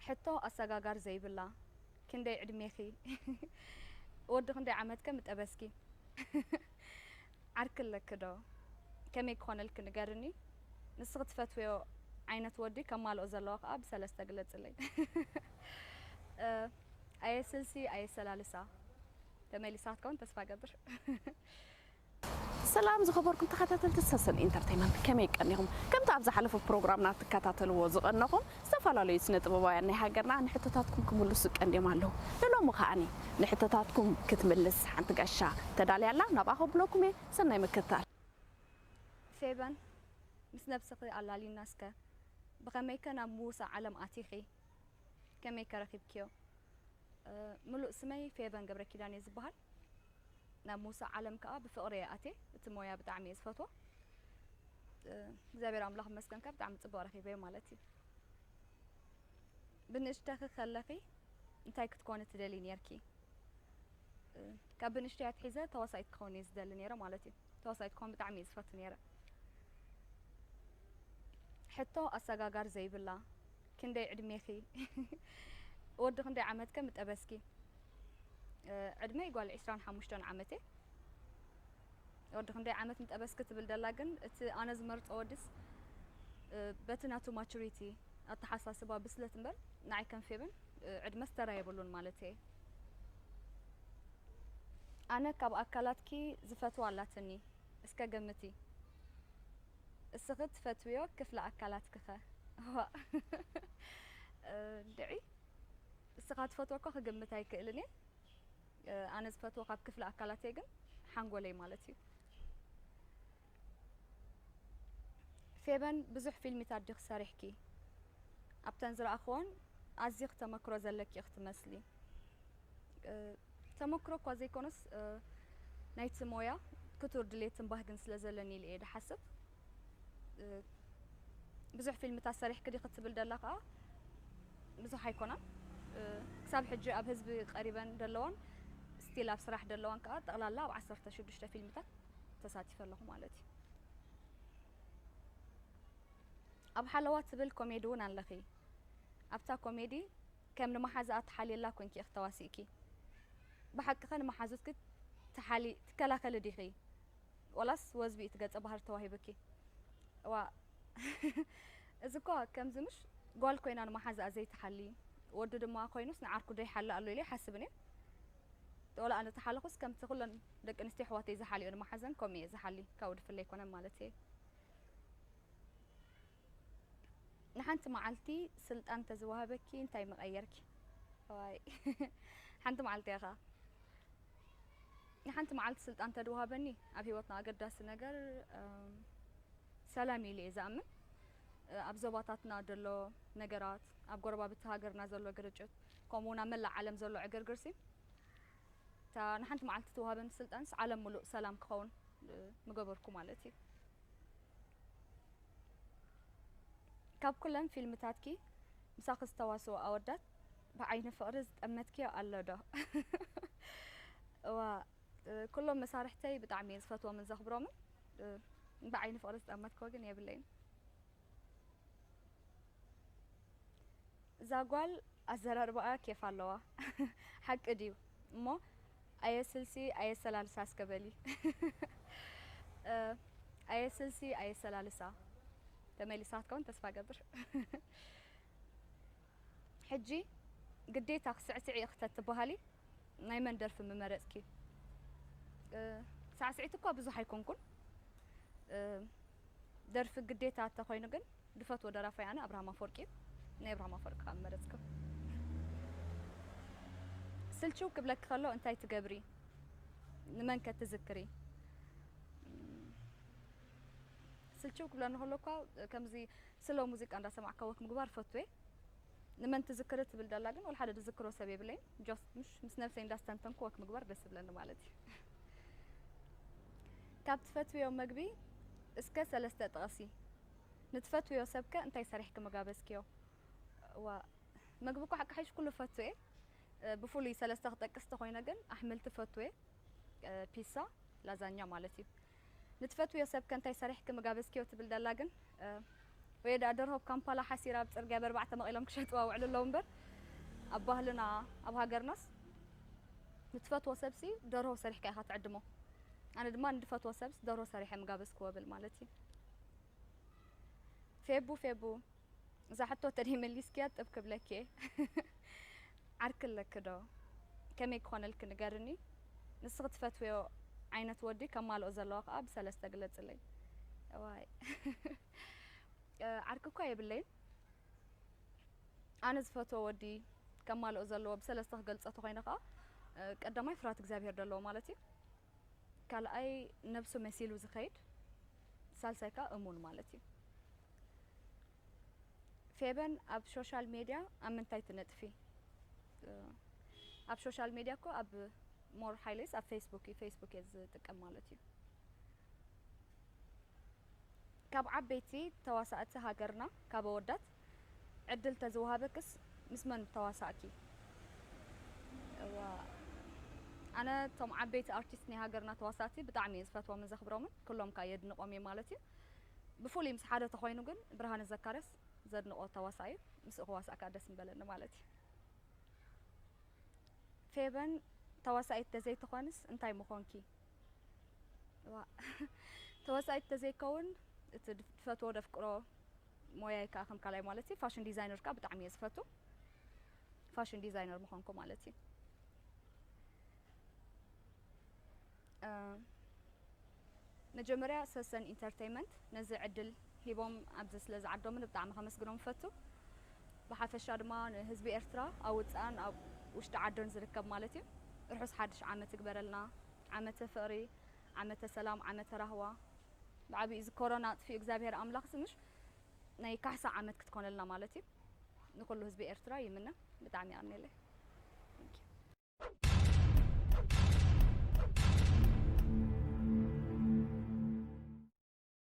ሕቶ ኣሰጋጋር ዘይብላ፣ ክንደይ ዕድሜኺ? ወዲ ክንደይ ዓመትከ ምጠበስኪ? ዓርኪ ኣለኪ ዶ? ከመይ ክኾነልኪ ንገርኒ። ንስኺ ትፈትውዮ ዓይነት ወዲ ከማልኦ ዘለዎ ከኣ ብሰለስተ ግለጽለይ። እ፣ ኣየ ስልሲ፣ ኣየ ሰላልሳ። ተመሊሳ ክትከውን ተስፋ ገብር። ሰላም ዝኸበርኩም ተኸታተልቲ ሰሰን ኢንተርቴይንመንት፣ ከመይ ቀኒኹም? ከምቲ ኣብ ዝሓለፈ ፕሮግራምና ትከታተልዎ ዝቐነኹም ዝተፈላለዩ ስነ ጥበባውያን ናይ ሃገርና ንሕቶታትኩም ክምልሱ ቀንዲም ኣለዉ። ንሎሚ ከኣኒ ንሕቶታትኩም ክትምልስ ሓንቲ ጋሻ ተዳልያ ኣላ። ናብኣ ከብለኩም እየ። ሰናይ ምክትታል። ፌበን፣ ምስ ነብስኺ ኣላሊና እስከ። ብኸመይከ ናብ ምውሳእ ዓለም ኣቲኺ? ከመይከ ረኺብክዮ? እ፣ ምሉእ ስመይ ፌበን ገብረኪዳን እየ ዝበሃል። ናብ ምውሳእ ዓለም ከኣ ብፍቕሪ እየ ኣትየ። እቲ ሞያ ብጣዕሚ እየ ዝፈትዎ። እ፣ እግዚኣብሔር ኣምላኽ ይመስገን ከኣ ብጣዕሚ ጽቡቕ ረኺበዮ ማለት እዩ። ብንእሽተኺ ከለኺ እንታይ ክትኮኒ ትደልዪ ኔርኪ? እ፣ ካብ ብንእሽተይ ኣትሒዘ ተዋሳኢት ክኸውን እየ ዝደሊ ኔረ ማለት እዩ። ተዋሳኢት ክኸውን ብጣዕሚ እየ ዝፈቱ ኔረ። ሕቶ ኣሰጋጋር ዘይብላ፣ ክንደይ ዕድሜኺ? ወዲ ክንደይ ዓመትከ ምጠበስኪ? እ፣ ዕድመይ ጓል ዒስራን ሓሙሽተን ዓመት እየ። ወዲ ክንደይ ዓመት ምጠበስኪ ትብል ደላ፣ ግን እቲ ኣነ ዝመርጾ ወድስ፣ እ፣ በቲ ናቱ ማቹሪቲ፣ ኣተሓሳስባ፣ ብስለት እምበር ንዓይ ከም ፌበን፣ እ፣ ዕድመስ ተራ የብሉን ማለት እየ። ኣነ ካብ ኣካላትኪ ዝፈትዋ ኣላትኒ፣ እስከ ገምቲ። እስኺ ትፈትውዮ ክፍለ ኣካላትኪኸ? እዋእ። እ፣ ድዒ፣ እስኻ ትፈትዎ እኮ ክግምት ኣይክእልን እየ። እ፣ ኣነ ዝፈትዎ ካብ ክፍለ ኣካላተይ ግን ሓንጎለይ ማለት እዩ። ፌበን፣ ብዙሕ ፊልሚታት ዲኺ ሰሪሕኪ? ኣብተን ዝረኣኽወን ኣዚኺ ተመክሮ ዘለኪ ኢኺ ትመስሊ። እ፣ ተመክሮ እኳ ዘይኮነስ፣ እ፣ ናይቲ ሞያ ክቱር ድሌትን ባህግን ስለ ዘለኒ ኢለ እየ ድሓስብ። እ፣ ብዙሕ ፊልምታት ሰሪሕኪ ዲኺ ክትብል ደላ ከኣ ብዙሕ ኣይኮነን። እ፣ ክሳብ ሕጂ ኣብ ህዝቢ ቀሪበን ደለዋን፣ ስቲል ኣብ ስራሕ ደለዋን ከኣ ጠቕላላ ኣብ ዓሰርተ ሽዱሽተ ፊልምታት ተሳቲፈ ኣለኹ ማለት እዩ። ኣብ ሓለዋ ትብል ኮሜዲ እውን ኣለኺ። ኣብታ ኮሜዲ ከም ንመሓዛኣ ትሓልየላ ኮንኪ ኢኺ ተዋሲእኪ። ብሓቅኸ ንመሓዙትኪ ትሓሊ-፣ ትከላኸሊ ዲኺ? ወላስ ወዝቢ እቲ ገጸ ባህሪ ተዋሂቡኪ? እዋ፣ እዚ እኳ ከምዚ ምሽ ጓል ኮይና ንመሓዛኣ ዘይትሓሊ፣ ወዲ ድማ ኮይኑስ ንዓርኩ ዘይሓሊ ኣሎ ኢለ ኣይሓስብን እየ። ወላ ኣነ ተሓለኹስ ከምቲ ኩለን ደቂ ኣንስትዮ ኣሕዋተይ ዝሓልዮ ንመሓዘን ከምኡ እየ ዝሓሊ፣ ካብኡ ድፍለ ኣይኮነን ማለት እየ። ንሓንቲ መዓልቲ ስልጣን ተዝወሃበኪ እንታይ ምቐየርኪ? ዋይ፣ ሓንቲ መዓልቲ እያ ኸኣ። ንሓንቲ መዓልቲ ስልጣን ተድወሃበኒ፣ ኣብ ህይወትና ኣገዳሲ ነገር፣ እም፣ ሰላም እዩ ኢለ እየ ዝኣምን። እ፣ ኣብ ዞባታትና ዘሎ ነገራት፣ ኣብ ጎረባብቲ ሃገርና ዘሎ ግርጭት፣ ከምኡ እውን ኣብ መላእ ዓለም ዘሎ ዕግርግርሲ፣ እታ ንሓንቲ መዓልቲ ትወሃበኒ ስልጣንስ ዓለም ምሉእ ሰላም ክኸውን፣ እ፣ ምገበርኩ ማለት እዩ። ካብ ኩለን ፊልምታትኪ ምሳኺ ዝተዋስኡ ኣወዳት ብዓይኒ ፍቕሪ ዝጠመትክዮ ኣሎ ዶ? እዋ፣ እ፣ ኩሎም መሳርሕተይ ብጣዕሚ እየ ዝፈትዎምን ዘኽብሮምን። እ፣ ብዓይኒ ፍቕሪ ዝጠመትክዎ ግን የብለይን። እዛ ጓል ኣዘራርባኣ ኬፍ ኣለዋ። ሓቂ ድዩ? እሞ ኣየ ስልሲ ኣየ ሰላልሳ እስከ በሊ። እ፣ ኣየ ስልሲ ኣየ ሰላልሳ። ተመሊሳ ክትከውን ተስፋ ገብር። ሕጂ ግዴታ ክስዕስዒ ኢኺ ተትበሃሊ ናይ መን ደርፊ ምመረጽኪ? እ፣ ሳዕስዒት እኳ ብዙሕ ኣይኮንኩን። እ፣ ደርፊ ግዴታ እንተኾይኑ ግን ዝፈትዎ ደራፋይ ኣነ ኣብርሃም ኣፈወርቂ እዩ። ናይ ኣብርሃም ኣፈወርቂ ከዓ ምመረጽኩ። ስልችው ክብለኪ ከሎ እንታይ ትገብሪ? ንመን ከ ትዝክሪ? ስልችው ክብለኒ ከሎ እኳ ከምዚ ስሎ ሙዚቃ እንዳሰማዕካ ወክ ምግባር ፈትዌ። ንመን ትዝክሪ ትብል ደላ ግን ወላ ሓደ ዝዝክሮ ሰብ የብለይን። ጀስት ምሽ ምስ ነብሰይ እንዳስተንተንኩ ወክ ምግባር ደስ ይብለኒ ማለት እዩ። ካብ ትፈትውዮ መግቢ እስከ ሰለስተ ጥቐሲ። ንትፈትውዮ ሰብከ እንታይ ሰሪሕኪ ምጋበዝክዮ? ዋ፣ መግቢ እኮ ሓቂ ሓይሽ ኩሉ ፈትዌ። እ፣ ብፍሉይ ሰለስተ ክጠቅስ ተኾይነ ግን ኣሕምልቲ ፈትዌ። እ፣ ፒሳ፣ ላዛኛ ማለት እዩ። ንትፈትውዮ ሰብከ እንታይ ሰሪሕኪ ምጋበዝክዮ ትብል ደላ ግን፣ እ፣ ወይ ደኣ ደርሆ ኣብ ካምፓላ ሓሲራ ኣብ ጽርግያ በርባዕተ መቒሎም ክሸጥዋ ውዕሉ ኣለዉ እምበር፣ ኣብ ባህልና፣ ኣብ ሃገርናስ ንትፈትዎ ሰብሲ ደርሆ ሰሪሕካ ኢኻ ትዕድሞ። ኣነ ድማ ንድፈትዎ ሰብስ ደርሆ ሰሪሐ ምጋበዝክዎ ብል ማለት እዩ። ፌቡ፣ ፌቡ፣ እዛ ሕቶ ተደይ መሊስክያ ጥብ ክብለኪ እየ። ዓርኪ ኣለኪ ዶ? ከመይ ክኾነልኪ ንገርኒ። ንስኺ ትፈትውዮ ዓይነት ወዲ ከማልኦ ዘለዋ ከኣ ብሰለስተ ግለጽለይ። እዋይ። እ፣ ዓርኪ እኳ የብለይን። ኣነ ዝፈትዎ ወዲ ከማልኦ ዘለዎ ብሰለስተ ክገልጾ ተኾይነ ከኣ፣ እ፣ ቀዳማይ ፍርሃት እግዚኣብሄር ዘለዎ ማለት እዩ። ካልኣይ ነብሱ መሲሉ ዝኸይድ፣ ሳልሳይ ከኣ እሙን ማለት እዩ። ፌበን ኣብ ሶሻል ሜድያ ኣብ ምንታይ ትነጥፊ? እ፣ ኣብ ሶሻል ሜድያ እኮ ኣብ ሞር ሃይላይትስ ኣብ ፌስቡክ እዩ፣ ፌስቡክ እየ ዝጥቀም ማለት እዩ። ካብ ዓበይቲ ተዋሳእቲ ሃገርና ካብ ኣወዳት ዕድል ተዝወሃበክስ ምስ መን ተዋሳእኪ? እዋ፣ ኣነ እቶም ዓበይቲ ኣርቲስት ናይ ሃገርና ተዋሳእቲ ብጣዕሚ እየ ዝፈትዎምን ዘኽብሮምን፣ ኩሎም ከኣ የድንቖም እየ ማለት እዩ። ብፍሉይ ምስ ሓደ ተኾይኑ ግን ብርሃነ ዘካርያስ ዘድንቖ ተዋሳኢ እዩ፣ ምስኡ ክዋሳእ ከኣ ደስ ምበለኒ ማለት እዩ። ፌበን ተዋሳኢት ተዘይትኾንስ እንታይ ምኾንኪ? ዋ፣ ተዋሳኢት ተዘይከውን እቲ ድፍ-፣ ድፈትዎ ደፍቅሮ ሞያይ ከኣ ከም ካልኣይ ማለት እዩ። ፋሽን ዲዛይነር ከኣ ብጣዕሚ እየ ዝፈቱ። ፋሽን ዲዛይነር ምኾንኩ ማለት እዩ። እ፣ መጀመርያ ሰሰን ኢንተርተይመንት ነዚ ዕድል ሂቦም ኣብዚ ስለ ዝዓደሙኒ ብጣዕሚ ከመስግኖም እፈቱ። ብሓፈሻ ድማ ንህዝቢ ኤርትራ ኣብ ውጻእን ኣብ ውሽጢ ዓድን ዝርከብ ማለት እዩ። ርሑስ ሓድሽ ዓመት ይግበረልና። ዓመተ ፍቕሪ፣ ዓመተ ሰላም፣ ዓመተ ራህዋ። ብዓቢኡ እዚ ኮሮና ኣጥፊኡ እግዚኣብሔር ኣምላኽ ምሽ ናይ ካሕሳ ዓመት ክትኮነልና ማለት እዩ። ንኹሉ ህዝቢ ኤርትራ ይምነ። ብጣዕሚ ኣርኔለይ።